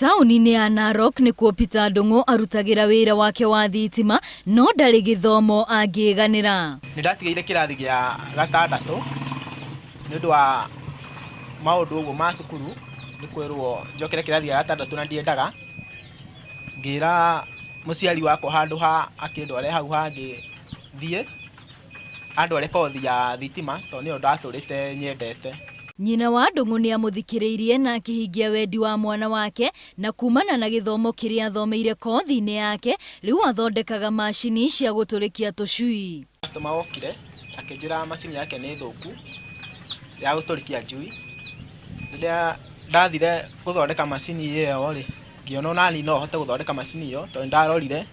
Taũni-inĩ ya Narok nĩkuo Peter Ndung'u arutagĩra wĩra wake wa thitima no ndarĩ gĩthomo angĩganĩra. Nĩ ndatigĩire kĩrathi gĩa gatandatũ nĩ ũndũ wa maũndũ ũguo ma cukuru, nĩ kwĩrwo njokere kĩrathi gĩa gatandatũ na ndiendaga. Ngĩra mũciari wakwa handũ ha akĩndware hau hangĩ thiĩ, andware kothi ya thitima tondũ nĩyo ndatũrĩte nyendete. Nyina wa Ndung'u nĩ amũthikĩrĩirie na akĩhingia wendi wa mwana wake na kumana na gĩthomo kĩrĩa athomeire kothi-inĩ yake, rĩu athondekaga macini cia gũtũrĩkia tũcui. Customer okire akĩnjĩra macini yake nĩ thũku ya gũtũrĩkia njui. Rĩrĩa ndathire gũthondeka macini ĩyo rĩ, ngĩona onaniĩ no hote gũthondeka macini ĩyo tondũ nĩ ndarorire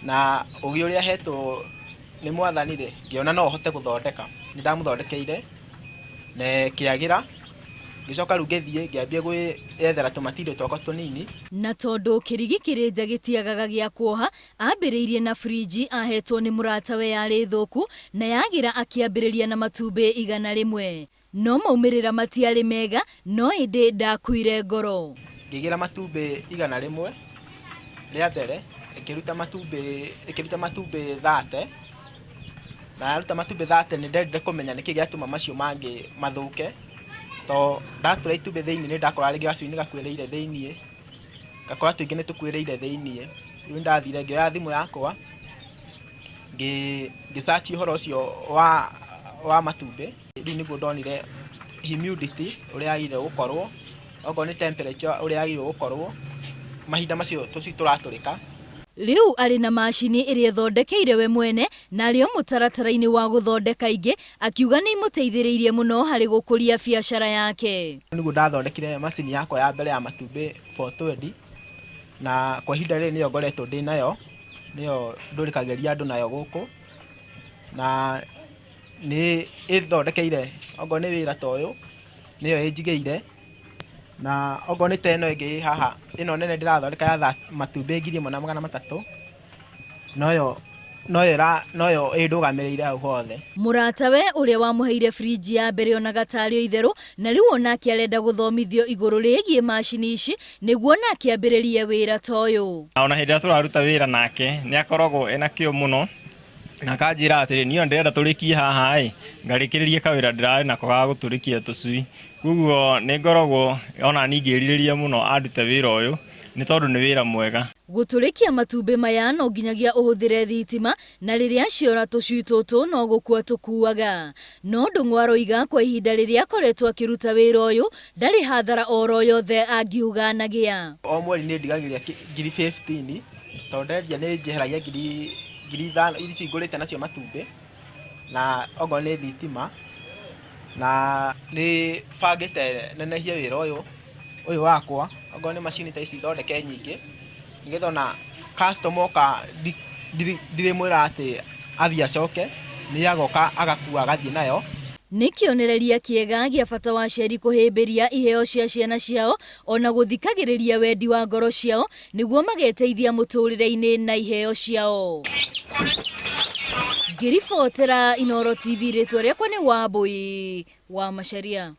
na ũgĩ ũrĩa hetwo nĩ mwathani rĩ, ngĩona no hote gũthondeka. Nĩ ndamũthondekeire na ĩkĩagĩra, ngĩcoka rĩu ngĩthiĩ ngĩambia gwĩyethera tũmatindo twakwa tũnini. Na tondũ kĩrigi kĩrĩ nja gĩtiagaga gĩa kuoha, ambĩrĩirie na frinji ahetwo nĩ mũratawe yarĩ thũku na yagĩra akĩambĩrĩria na matumbĩ 100. No maumĩrĩra matiarĩ mega, no ĩndĩ ndakuire ngoro. Ngĩgĩra matumbĩ 100 rĩa mbere, ĩkĩruta matumbĩ, ĩkĩruta matumbĩ 30, na yaruta matumbĩ 30 nĩ ndendire kũmenya nĩkĩ gĩatũma macio mangĩ mathũke, to ndatũra itumbĩ thĩinĩ nĩ ndakora rĩngĩ gacui nĩ gakuĩrĩire thĩinĩ, ngakora tũingĩ nĩ tũkuĩrĩire thĩinĩ. Rĩu nĩ ndathire ngĩoya thimũ yakwa, ngĩ search ũhoro ũcio wa matumbĩ, rĩu nĩguo ndonire humidity ũrĩa yagĩrĩire gũkorwo, okorwo nĩ temperature ũrĩa yagĩrĩirwo gũkorwo, mahinda macio tũcui tũratũrĩka. Rĩu arĩ na macini ĩrĩa ĩthondekeire we mwene na arĩ o mũtaratara-inĩ wa gũthondeka ingĩ, akiuga nĩ imũteithĩrĩirie mũno harĩ gũkũria biacara yake. Nĩguo ndathondekire macini yakwa ya mbere ya matumbĩ 420, na kwa ihinda rĩrĩ nĩyo ngoretwo ndĩ nayo, nĩyo ndũrĩkagĩria andũ nayo gũkũ, na nĩ ĩthondekeire okorwo nĩ wĩra ta ũyũ, nĩyo ĩnjigĩire, na okorwo nĩ ta ĩno ĩngĩ ĩ haha, ĩno nene ndĩrathondeka ya matumbĩ 1300, noyo ĩndũgamĩrĩire hau hothe. Mũratawe ũrĩa wamũheire frinji ya mbere onaga tarĩ o itherũ, na rĩu onake arenda gũthomithio igũrũ rĩgiĩ macini ici nĩguo onake ambĩrĩrie wĩra ta ũyũ. Ona hĩndĩ ĩrĩa tũraruta wĩra nake nĩ akoragwo ena kĩo mũno na akanjĩra atĩrĩ, niĩ ndĩrenda tũrĩkie haha ĩ, ngarĩkĩrĩrie kawĩra ndĩrarĩ nako ga gũtũrĩkia tũcui. Koguo nĩ ngoragwo ona niĩ ngĩrirĩria mũno andute wĩra ũyũ nĩ tondũ nĩ wĩra mwega. Gũtũrĩkia matumbĩ maya no nginyagia ũhũthĩre thitima na rĩrĩa ciora tũcui tũtũ no gũkua tũkuaga. No Ndung'u aroiga kwa ihinda rĩrĩa akoretwo akĩruta wĩra ũyũ ndarĩ hathara oro yothe angiuga anagĩa. O mweri nĩ ndigagĩria ngiri 15 tondũ ndendia nĩ njeheragia 5000 ici ngũrĩte nacio matumbĩ na okorwo nĩ thitima, na nĩ bangĩte nenehie wĩra ũyũ wakwa, okorwo nĩ macini ta ici thondeke nyingĩ nĩgetha ona customer oka ndirĩmwĩra atĩ athiĩ acoke, nĩ agoka agakua agathiĩ nayo. Nĩ kĩonereria kĩega gĩa bata wa aciari kũhĩmbĩria iheo cia ciana ciao ona gũthikagĩrĩria wendi wa ngoro ciao nĩguo mageteithia mũtũrĩre-inĩ na iheo ciao. Ngĩribotera Inooro TV, rĩtwa rĩakwa nĩ Wambui wa Macharia.